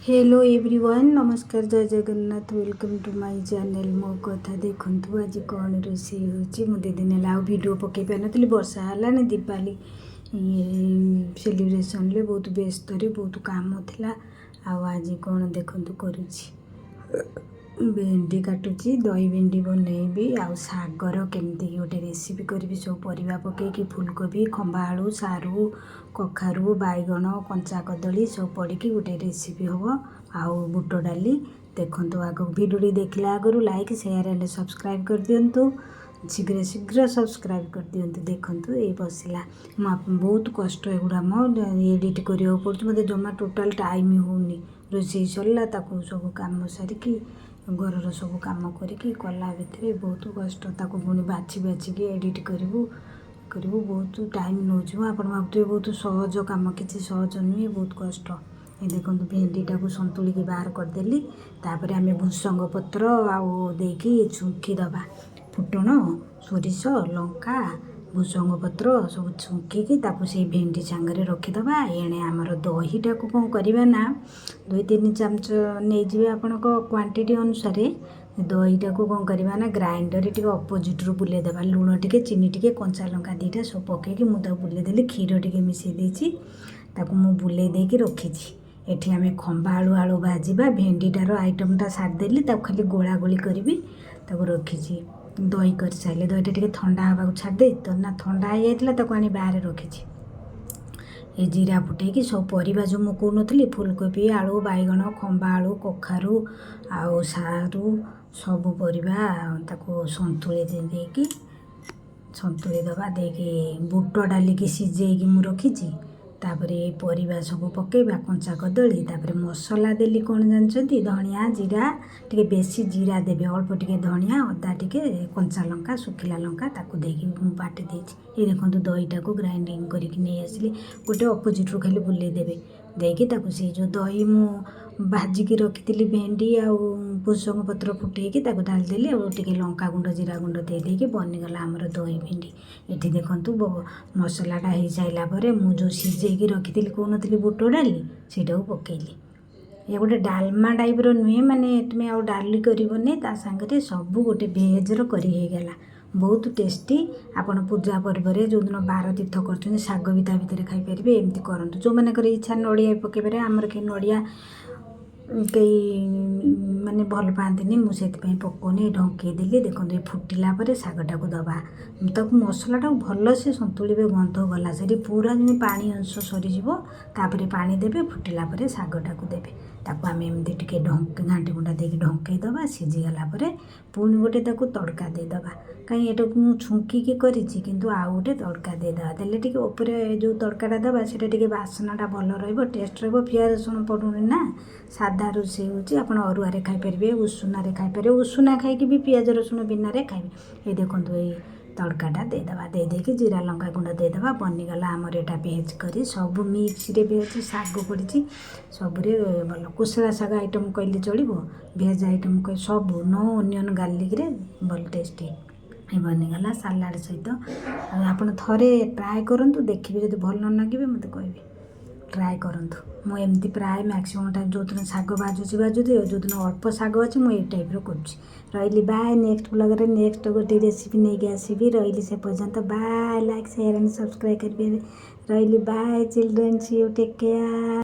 Hello everyone, ନମସ୍କାର, ଜୟ Jagannath. Welcome to my channel ମୋ କଥା। ଦେଖନ୍ତୁ, ଆଜି କ'ଣ ରୋଷେଇ ହେଉଛି। ମୁଁ 2 ଦିନ ହେଲା ଆଉ ଭିଡ଼ିଓ ପକାଇ ପାରିନଥିଲି। ବର୍ଷା ହେଲାଣି, ଦିୱାଲୀ ସେଲିବ୍ରେସନ୍ରେ ବହୁତ ବ୍ୟସ୍ତରେ, ବହୁତ କାମ ଥିଲା। ଆଉ ଆଜି କ'ଣ ଦେଖନ୍ତୁ କରୁଛି। ଭେଣ୍ଡି କାଟୁଛି, ଦହି ଭେଣ୍ଡି ବନେଇବି ଆଉ ଶାଗର କେମିତି ଗୋଟେ ରେସିପି କରିବି। ସବୁ ପରିବା ପକାଇକି, ଫୁଲକୋବି, ଖମ୍ବା ଆଳୁ, ସାରୁ, କଖାରୁ, ବାଇଗଣ, କଞ୍ଚା କଦଳୀ ସବୁ ପଡ଼ିକି ଗୋଟେ ରେସିପି ହେବ ଆଉ ବୁଟ ଡାଲି। ଦେଖନ୍ତୁ ଆଗକୁ। ଭିଡ଼ିଓଟି ଦେଖିଲା ଆଗରୁ ଲାଇକ୍, ସେୟାର ଆଣ୍ଡ ସବସ୍କ୍ରାଇବ୍ କରିଦିଅନ୍ତୁ। ଶୀଘ୍ର ଶୀଘ୍ର ସବସ୍କ୍ରାଇବ୍ କରିଦିଅନ୍ତୁ। ଦେଖନ୍ତୁ, ଏଇ ବସିଲା। ମୁଁ ବହୁତ କଷ୍ଟ ଏଗୁଡ଼ା ମୋ ଏଡ଼ିଟ୍ କରିବାକୁ ପଡ଼ୁଛି। ମୋତେ ଜମା ଟୋଟାଲ୍ ଟାଇମ୍ ହେଉନି। ରୋଷେଇ ସରିଲା, ତାକୁ ସବୁ କାମ ସାରିକି, ଘରର ସବୁ କାମ କରିକି କଲା ଭିତରେ ବହୁତ କଷ୍ଟ। ତାକୁ ପୁଣି ବାଛି ବାଛିକି ଏଡ଼ିଟ୍ କରିବୁ କରିବୁ, ବହୁତ ଟାଇମ୍ ନେଉଛି। ଆପଣ ଭାବୁଥିବେ ବହୁତ ସହଜ କାମ। କିଛି ସହଜ ନୁହେଁ, ବହୁତ କଷ୍ଟ। ଏ ଦେଖନ୍ତୁ, ଭେଣ୍ଡିଟାକୁ ସନ୍ତୁଳିକି ବାହାର କରିଦେଲି। ତାପରେ ଆମେ ଭୃସଙ୍ଗ ପତ୍ର ଆଉ ଦେଇକି ଛୁଙ୍କି ଦେବା। ଫୁଟଣ, ସୋରିଷ, ଲଙ୍କା, ଭୃସଙ୍ଗ ପତ୍ର ସବୁ ଛୁଙ୍କିକି ତାକୁ ସେଇ ଭେଣ୍ଡି ସାଙ୍ଗରେ ରଖିଦେବା। ଏଣେ ଆମର ଦହିଟାକୁ କ'ଣ କରିବା ନା, 2-3 ଚାମଚ ନେଇଯିବେ ଆପଣଙ୍କ କ୍ୱାଣ୍ଟିଟି ଅନୁସାରେ। ଦହିଟାକୁ କ'ଣ କରିବା ନା, ଗ୍ରାଇଣ୍ଡରରେ ଟିକେ ଅପୋଜିଟ୍ରୁ ବୁଲେଇ ଦେବା। ଲୁଣ ଟିକେ, ଚିନି ଟିକେ, କଞ୍ଚା ଲଙ୍କା ଦୁଇଟା ସବୁ ପକାଇକି ମୁଁ ତାକୁ ବୁଲେଇ ଦେଲି। କ୍ଷୀର ଟିକେ ମିଶାଇ ଦେଇଛି। ତାକୁ ମୁଁ ବୁଲେଇ ଦେଇକି ରଖିଛି। ଏଠି ଆମେ ଖମ୍ବା ଆଳୁ ଆଳୁ ଭାଜିବା। ଭେଣ୍ଡିଟାର ଆଇଟମ୍ଟା ସାରିଦେଲି, ତାକୁ ଖାଲି ଗୋଳା ଗୋଳି କରିବି, ତାକୁ ରଖିଛି। ଦହି କରିସାରିଲେ ଦହିଟା ଟିକେ ଥଣ୍ଡା ହେବାକୁ ଛାଡ଼ିଦେଇ ତ ନା, ଥଣ୍ଡା ହେଇଯାଇଥିଲା, ତାକୁ ଆଣି ବାହାରେ ରଖିଛି। ଏ ଜିରା ଫୁଟେଇକି ସବୁ ପରିବା ଯେଉଁ ମୁଁ କହୁନଥିଲି, ଫୁଲକୋବି, ଆଳୁ, ବାଇଗଣ, ଖମ୍ବା ଆଳୁ, କଖାରୁ ଆଉ ସାରୁ, ସବୁ ପରିବା ତାକୁ ସନ୍ତୁଳି ଦେଇକି ସନ୍ତୁଳି ଦେବା। ଦେଇକି ବୁଟ ଡାଲିକି ସିଝେଇକି ମୁଁ ରଖିଛି। ତାପରେ ଏ ପରିବା ସବୁ ପକାଇବା, କଞ୍ଚା କଦଳୀ। ତାପରେ ମସଲା ଦେଲି କ'ଣ ଜାଣିଛନ୍ତି? ଧଣିଆ, ଜିରା, ଟିକେ ବେଶୀ ଜିରା ଦେବେ, ଅଳ୍ପ ଟିକେ ଧଣିଆ, ଅଦା ଟିକେ, କଞ୍ଚା ଲଙ୍କା, ଶୁଖିଲା ଲଙ୍କା, ତାକୁ ଦେଇକି ମୁଁ ବାଟି ଦେଇଛି। ଏ ଦେଖନ୍ତୁ, ଦହିଟାକୁ ଗ୍ରାଇଣ୍ଡିଙ୍ଗ କରିକି ନେଇ ଆସିଲି। ଗୋଟେ ଅପୋଜିଟ୍ରୁ ଖାଲି ବୁଲେଇ ଦେବେ। ଦେଇକି ତାକୁ ସେଇ ଯେଉଁ ଦହି ମୁଁ ଭାଜିକି ରଖିଥିଲି, ଭେଣ୍ଡି ଆଉ ଭୃସଙ୍ଗ ପତ୍ର ଫୁଟେଇକି ତାକୁ ଢାଳିଦେଲି ଆଉ ଟିକେ ଲଙ୍କା ଗୁଣ୍ଡ, ଜିରା ଗୁଣ୍ଡ ଦେଇ ଦେଇକି ବନିଗଲା ଆମର ଦହି ଭେଣ୍ଡି। ଏଠି ଦେଖନ୍ତୁ, ମସଲାଟା ହେଇସାରିଲା ପରେ ମୁଁ ଯେଉଁ ସିଝେଇକି ରଖିଥିଲି କହୁନଥିଲି ବୁଟ ଡାଲି, ସେଇଟାକୁ ପକେଇଲି। ଇଏ ଗୋଟେ ଡାଲମା ଟାଇପ୍ର ନୁହେଁ, ମାନେ ତୁମେ ଆଉ ଡାଲି କରିବନି ତା ସାଙ୍ଗରେ, ସବୁ ଗୋଟେ ଭେଜ୍ର କରି ହେଇଗଲା। ବହୁତ ଟେଷ୍ଟି। ଆପଣ ପୂଜା ପର୍ବରେ ଯେଉଁଦିନ ବାର ତୀର୍ଥ କରୁଛନ୍ତି, ଶାଗ ବି ତା ଭିତରେ ଖାଇପାରିବେ। ଏମିତି କରନ୍ତୁ। ଯେଉଁମାନଙ୍କର ଇଚ୍ଛା, ନଡ଼ିଆ ବି ପକାଇ ପାରିବେ। ଆମର କେହି ନଡ଼ିଆ କେହି ମାନେ ଭଲ ପାଆନ୍ତିନି, ମୁଁ ସେଥିପାଇଁ ପକାଉନି। ଢଙ୍କେଇ ଦେଲି। ଦେଖନ୍ତୁ, ଏ ଫୁଟିଲା ପରେ ଶାଗଟାକୁ ଦେବା। ତାକୁ ମସଲାଟାକୁ ଭଲସେ ସନ୍ତୁଳିବେ, ଗନ୍ଧ ଗଲା ସେଠି ପୁରା ଯେମିତି ପାଣି ଅଂଶ ସରିଯିବ। ତାପରେ ପାଣି ଦେବେ, ଫୁଟିଲା ପରେ ଶାଗଟାକୁ ଦେବେ। ତାକୁ ଆମେ ଏମିତି ଟିକେ ଘାଣ୍ଟି ଘୁଣ୍ଟା ଦେଇକି ଢଙ୍କେଇ ଦେବା। ସିଝିଗଲା ପରେ ପୁଣି ଗୋଟେ ତାକୁ ତଡ଼କା ଦେଇଦେବା। କାହିଁ ଏଟାକୁ ମୁଁ ଛୁଙ୍କିକି କରିଛି, କିନ୍ତୁ ଆଉ ଗୋଟେ ତଡ଼କା ଦେଇଦେବା। ଦେଲେ ଟିକେ ଉପରେ ଯେଉଁ ତଡ଼କାଟା ଦେବା, ସେଇଟା ଟିକେ ବାସନାଟା ଭଲ ରହିବ, ଟେଷ୍ଟ ରହିବ। ପିଆଜ ରସୁଣ ପଡ଼ୁନି ନା, ସାଧା ରୋଷେଇ ହେଉଛି। ଆପଣ ଅରୁଆରେ ଖାଇପାରିବେ, ଉଷୁନାରେ ଖାଇପାରିବେ, ଉଷୁନା ଖାଇକି ବି ପିଆଜ ରସୁଣ ବିନାରେ ଖାଇବେ। ଏଇ ଦେଖନ୍ତୁ, ଏଇ ତଡ଼କାଟା ଦେଇଦେବା। ଦେଇଦେଇକି ଜିରା ଲଙ୍କା ଗୁଣ୍ଡ ଦେଇଦେବା। ବନିଗଲା ଆମର ଏଇଟା ଭେଜ୍ କରି। ସବୁ ମିକ୍ସରେ ଭେଜ୍ ଶାଗ ପଡ଼ିଛି, ସବୁରେ ଭଲ। କୋଶଳା ଶାଗ ଆଇଟମ୍ କହିଲେ ଚଳିବ, ଭେଜ୍ ଆଇଟମ୍ କହିଲେ ସବୁ ନୋ ଅନିଅନ୍ ଗାର୍ଲିକ୍ରେ ଭଲ ଟେଷ୍ଟି ବନିଗଲା ସାଲାଡ଼ ସହିତ। ଆଉ ଆପଣ ଥରେ ଟ୍ରାଏ କରନ୍ତୁ, ଦେଖିବେ। ଯଦି ଭଲ ନ ଲାଗିବେ, ମୋତେ କହିବେ। ଟ୍ରାଏ କରନ୍ତୁ। ମୁଁ ଏମିତି ପ୍ରାୟ ମ୍ୟାକ୍ସିମମ୍ ଟାଇମ୍ ଯେଉଁଦିନ ଶାଗ ଭାଜୁଛି ଭାଜୁଛି, ଆଉ ଯେଉଁଦିନ ଅଳ୍ପ ଶାଗ ଅଛି, ମୁଁ ଏଇ ଟାଇପ୍ର କରୁଛି। ରହିଲି, ବାଏ। ନେକ୍ସଟ ବ୍ଲଗ୍ରେ ନେକ୍ସଟ ଗୋଟେ ରେସିପି ନେଇକି ଆସିବି। ରହିଲି ସେ ପର୍ଯ୍ୟନ୍ତ, bye. Like, share and subscribe କରିବେ। ରହିଲି, bye children, see you, take care.